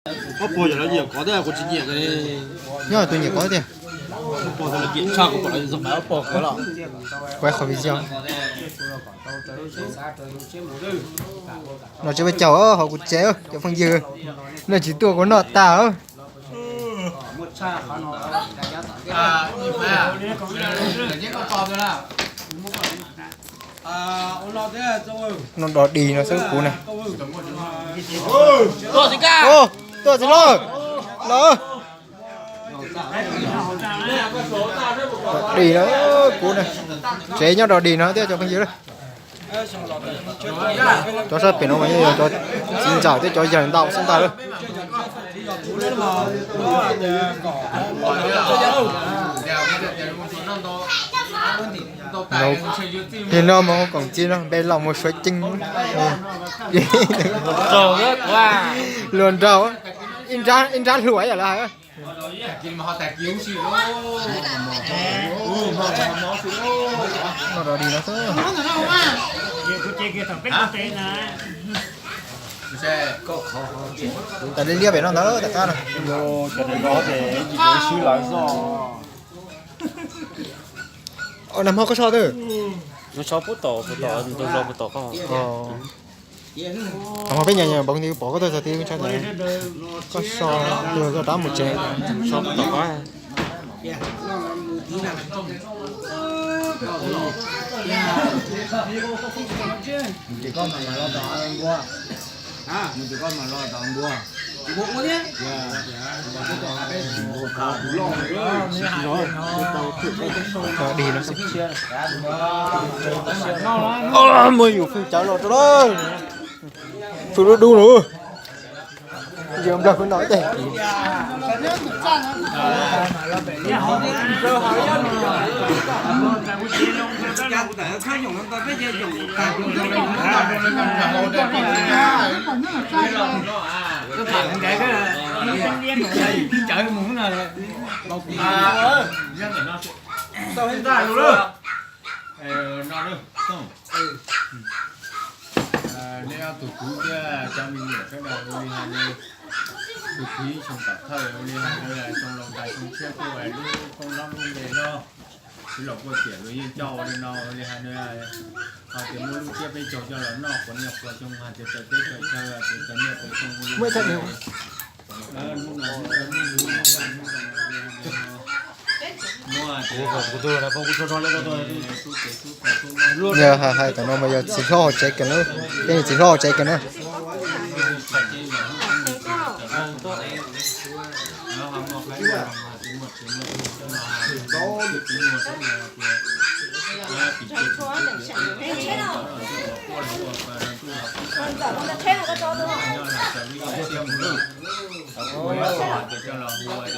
Ob pog yog lawv nyiam kov thiab kuv tsis nyiam li. Nyob tus nyiam kov tiag. Ob pog lawv nyiam tshaj kuv pom lawv txog mas ob pog kov los. Kuv qhov video. No tsis pab caug hauv kuv tsev cov phooj ywg. Nej tsis tuaj kuv noj tag. No dog dig no xwb kuv na. Tuaj txiv loj los. Dog dig no kuv na. Tsev nyob dog dig no thiab cov phooj ywg. Cov sab pem no mas yog cov txiv ntxawm thiab cov yawg ntau xwb ntag lawm. Lig no mas koom txiv no npe laus mus suav ceeb. Luag nraug, ib nrab hluas yam lawv hais. No dog dig no xwb. Tas li liab pem no ntawd tas qab no. Nag hmo koj so twg? Nag hmo peb nyiam nyiam npaum li pom koj tuaj txog tid, koj so, koj rov mus tsev. Dog dig no xwb. Muaj yus fwj cawv los rau lawm. Fwj dub dub no. Yog nplog kuv no tes. Nej ob tug kwv thiab cov me nyuam sawv daws ua li hais, tus kwv xyoo tom thawj ua li hais, xyoo laus ntais xyoo tshiab kuj lub koob hlob lub npe loj, txiv laus puag tiam luag yeej coj ua li no ua li hais. Hos tias muaj lub tsiab peb caug coj los noj quav niaj quav xyoo hais tias raws teb raws chaw tias raws niaj raws xyoo ua li hais. Yog hais tam no mas yog txiv hlob hauv tsev kiag na, peb txiv hlob hauv tsev kiag na. Tawm lawm. Lub xyoo tshiab mus lawm, yog thiab nab laug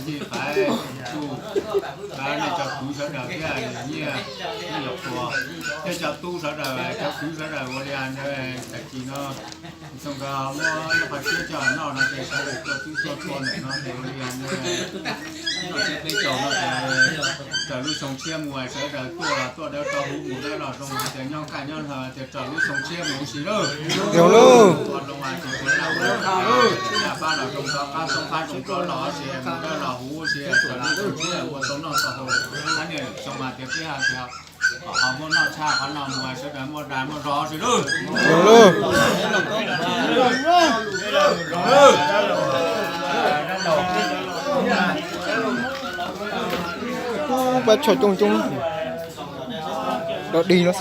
Yij Faiv, nej cov kwv sawv daws thiab yawm Nyiaj, thiab yawm Qhua, thiab cov tub sawv daws, cov kwv sawv daws ua li hais ntawd, tag kis no xyoo nkawd muab ib qho siab coj noj no ces sawv daws tuaj txhua txhua ntawm no ces ua li hais ntawd, noj tsiab peb caug no ces raws lub xyoo tshiab mus, sawv daws tuaj los tuaj dawb paug, mus dawb los zoo, hais tias nyob kaj nyob hlo tias raws lub xyoo tshiab mus ua si lauj. Zoo lauj. Ua zoo hais tias ua laj ua laj pab los zoo, rov qab toob qab zoo rov los ua si, mus dawb los huv ua si, raws lub xyoo tshiab ua tau noj tau haus, tab niaj xyoo mas tias peb hais tias ho muaj noj tshaj qhov no mus, sawv daws muaj dag muaj zog si lauj. Zoo lauj. Pab tsho coob coob. Dog dig no.